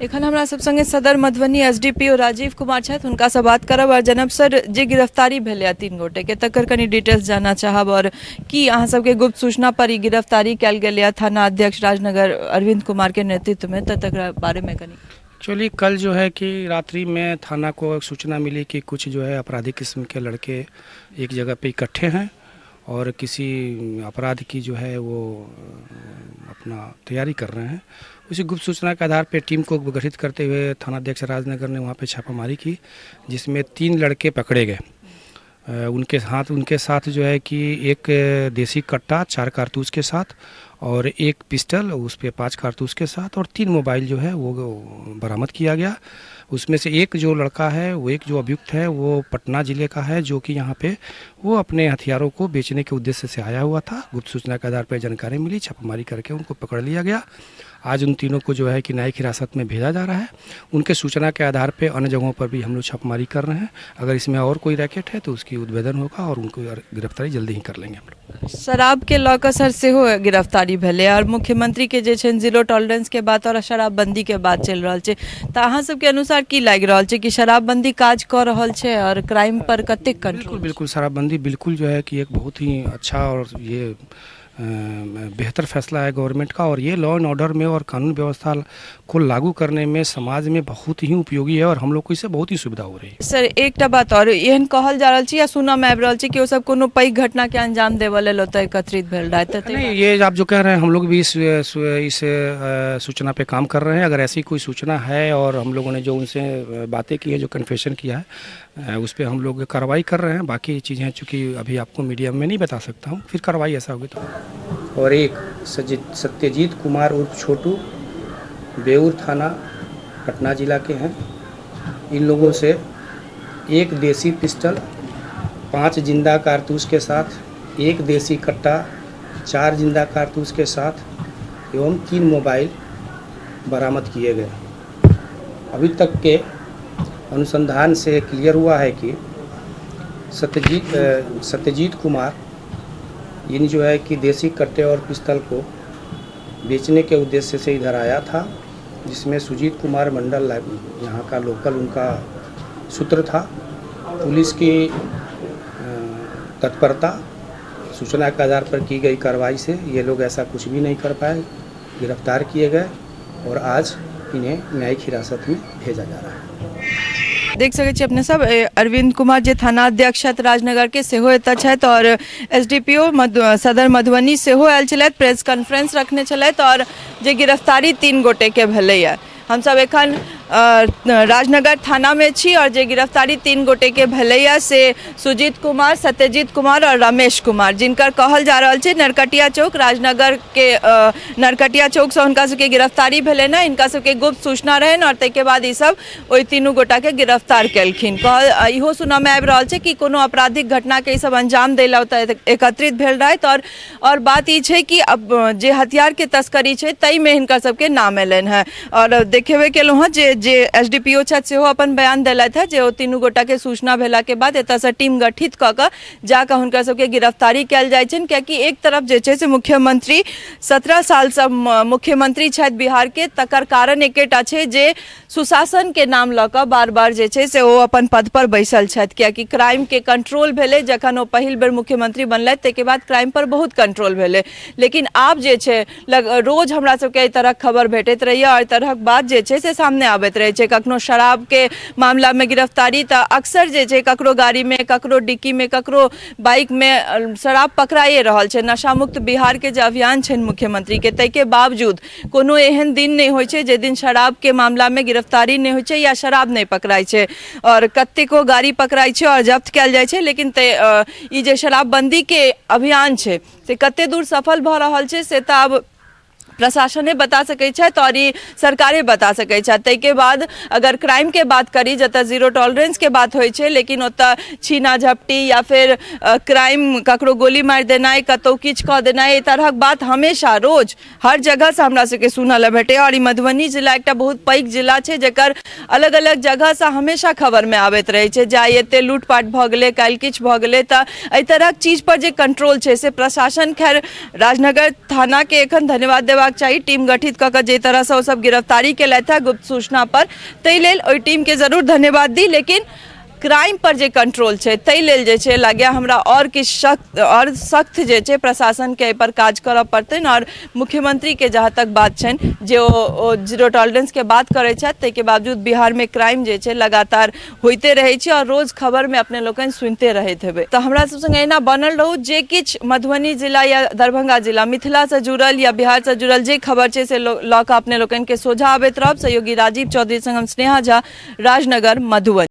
एखन हमरा सब संगे सदर मधुबनी एसडीपीओ राजीव कुमार छथि, हुनकासँ बात करब आओर जनब सर जे गिरफ्तारी भेलैए 3 गोटेके तकर कनि डिटेल्स जानऽ चाहब आओर की अहाँ सबके गुप्त सूचना पर ई गिरफ्तारी कयल गेलैए थाना अध्यक्ष राजनगर अरविंद कुमार के नेतृत्व में, तऽ तकरा बारे में कनि। एक्चुअली कल जो है कि रात्रि में थाना को एक सूचना मिली कि कुछ जो है आपराधिक किस्म के लड़के एक जगह पे इकट्ठे हैं और किसी अपराध की जो है वो अपना तैयारी कर रहे हैं। उसी गुप्त सूचना के आधार पे टीम को गठित करते हुए थानाध्यक्ष राजनगर ने वहाँ पे छापामारी की, जिसमें 3 लड़के पकड़े गए। उनके साथ जो है कि एक देसी कट्टा 4 कारतूस के साथ और एक पिस्टल उस पे 5 कारतूस के साथ और 3 मोबाइल जो है वो बरामद किया गया। उसमें से एक जो लड़का है, वो एक जो अभियुक्त है वो पटना ज़िले का है, जो कि यहाँ पे वो अपने हथियारों को बेचने के उद्देश्य से आया हुआ था। गुप्त सूचना के आधार पर जानकारी मिली, छापामारी करके उनको पकड़ लिया गया। आज उन तीनों को जो है कि न्यायिक हिरासत में भेजा जा रहा है। उनके सूचना के आधार पे अन्य जगहों पर भी हम लोग छापामारी कर रहे हैं। अगर इसमें और कोई रैकेट है तो उसकी उद्भेदन होगा और उनको गिरफ्तारी जल्दी ही कर लेंगे हम लोग। शराब के लऽ कऽ सर सेहो गिरफ्तारी भेलै आओर मुख्यमंत्री के जे छनि जीरो टॉलरेंस के बात आओर शराबबंदी के बात चलि रहल छै, तऽ अहाँ सबके अनुसार की लागि रहल छै कि शराबबंदी काज कऽ रहल छै आओर क्राइम पर कतेक कंट्रोल? बिल्कुल बिल्कुल, शराबबंदी बिल्कुल जो है कि एक बहुत ही अच्छा और ये बेहतर फैसला है गवर्नमेंट का और ये लॉ एंड ऑर्डर में और कानून व्यवस्था को लागू करने में समाज में बहुत ही उपयोगी है और हम लोग को इससे बहुत ही सुविधा हो रही है। सर एकटा बात आओर, एहन कहल जा रहल छै या सुनऽ मे आबि रहल छै कि ओ सब कोनो पैघ घटना के अंजाम देबऽ लेल ओतऽ एकत्रित भेल रहै, तऽ नहीं, ये आप जो कह रहे हैं हम लोग भी इस सूचना पे काम कर रहे हैं। अगर ऐसी कोई सूचना है और हम लोगों ने जो उनसे बातें की है, जो कन्फेशन किया है, उस पर हम लोग कार्रवाई कर रहे हैं। बाकी चीज़ें चूँकि अभी आपको मीडिया में नहीं बता सकता हूँ, फिर कार्रवाई ऐसा होगी तो। और एक सत्यजीत कुमार उर्फ छोटू बेऊर थाना पटना जिला के हैं। इन लोगों से एक देसी पिस्टल 5 जिंदा कारतूस के साथ, एक देसी कट्टा 4 जिंदा कारतूस के साथ एवं 3 मोबाइल बरामद किए गए। अभी तक के अनुसंधान से क्लियर हुआ है कि सत्यजीत कुमार इन जो है कि देसी कट्टे और पिस्तल को बेचने के उद्देश्य से इधर आया था, जिसमें सुजीत कुमार मंडल यहाँ का लोकल उनका सूत्र था। पुलिस की तत्परता सूचना के आधार पर की गई कार्रवाई से ये लोग ऐसा कुछ भी नहीं कर पाए, गिरफ्तार किए गए और आज इन्हें न्यायिक हिरासत में भेजा जा रहा है। देख सकै छी अपने सब, अरविंद कुमार जे थानाध्यक्ष छथि राजनगर के सेहो एतऽ छथि आओर एस डी पी ओ सदर मधुबनी सेहो आयल छलथि, प्रेस कॉन्फ्रेंस रखने छलथि आओर जे गिरफ्तारी 3 गोटे के भेलैया। हमसब एखन राजनगर थाना में छी और जे गिरफ्तारी 3 गोटे के भेलैया से सुजीत कुमार, सत्यजीत कुमार और रमेश कुमार, जिनकर कहल जा रहल छै नरकटिया चौक राजनगर के नरकटिया चौक से हुनका सबके गिरफ्तारी भेलनि हँ। हिनका सबके गुप्त सूचना रहनि और ताहिके बाद ई सब ओहि तीनू गोटा के गिरफ्तार केलखिन। इहो सुनऽ मे आबि रहल छै कि कोनो आपराधिक घटना के ई सब अंजाम दै लए ओतऽ एकत्रित भेल रहथि और बात ई छै कि अब जे हथियार के तस्करी छै ताहिमे हिनकर सबके नाम एलनि हँ। और देखेबे केलहुँ हँ जे एस डी पी ओ छथि सेहो अपन बयान देलथि हँ जे ओ तीनू गोटा के सूचना भेला के बाद एतऽसँ टीम गठित कऽ कऽ जाकऽ हुनकर सबके गिरफ्तारी कयल जाइ छनि। कियाकि एक तरफ जे छै से मुख्यमंत्री 17 सालसँ मुख्यमंत्री छथि बिहार के, तकर कारण एकेटा छै जे सुशासन के नाम लऽ कऽ बार बार जे छै से ओ अपन पद पर बैसल छथि। कियाकि क्राइम के कंट्रोल भेलै जखन ओ पहिल बेर मुख्यमंत्री बनलथि, ताहिके बाद क्राइम पर बहुत कंट्रोल भेलै। लेकिन आब जे छै रोज हमरा सबके एहि तरहक खबर भेटैत रहैए और एहि तरहक बात जे छै से सामने आबैत रहै छै। कखनो शराबके मामलामे गिरफ्तारी, तऽ अक्सर जे छै ककरो गाड़ीमे, ककरो डिक्कीमे, ककरो बाइकमे शराब पकड़ाइए रहल छै। नशामुक्त बिहारके जे अभियान छनि मुख्यमंत्रीके, ताहिके बावजूद कोनो एहन दिन नहि होइ छै जे दिन शराबके मामलामे गिरफ्तारी नहि होइ छै या शराब नहि पकड़ाइ छै और कतेको गाड़ी पकड़ाइ छै और जब्त कयल जाइ छै। लेकिन ई जे शराबबंदीके अभियान छै से कते दूर सफल भऽ रहल छै से तऽ आब प्रशासने बता सकै छथि और ई सरकारे बता सकै छथि। ताहिके बाद अगर क्राइमके बात करी, जतऽ जीरो टॉलरेंसके बात होइ छै, लेकिन ओतऽ छीना झपटी या फेर क्राइम, ककरो गोली मारि देनाइ, कतहु किछु कऽ देनाइ, एहि तरहक बात हमेशा रोज हर जगहसँ हमरा सबके सुनऽ लए भेटैए। और ई मधुबनी जिला एकटा बहुत पैघ जिला छै जकर अलग अलग जगहसँ हमेशा खबरमे आबैत रहै छै जे आइ एते लूटपाट भऽ गेलै, काल्हि किछु भऽ गेलै। तऽ एहि तरहक चीज पर जे कंट्रोल छै से प्रशासन, खैर राजनगर थानाके एखन धन्यवाद देबाक हेबाक चाही। टीम गठित कऽ कऽ जाहि तरहसँ ओसभ गिरफ्तारी केलथि हेँ गुप्त सूचना पर, ताहि लेल ओहि टीमके जरूर धन्यवाद दी, लेकिन क्राइम पर जे कंट्रोल छै ताहि लेल जे छै लागैए हमरा आओर किछु सख्त आओर सख्त जे छै प्रशासनके एहिपर काज करऽ पड़तनि। आओर मुख्यमंत्रीके जहाँ तक बात छनि जे ओ जीरो टॉलरेंसके बात करै छथि, ताहिके बावजूद बिहारमे क्राइम जे छै लगातार होइते रहै छै आओर रोज खबरमे अपने लोकनि सुनिते रहैत हेबै। तऽ हमरा सब संगे एहिना बनल रहू। जे किछु मधुबनी जिला या दरभंगा जिला, मिथिलासँ जुड़ल या बिहारसँ जुड़ल जे खबर छै से लऽ कऽ अपने लोकनिके सोझा आबैत रहब। सहयोगी राजीव चौधरी संग हम स्नेहा झा, राजनगर, मधुबनी।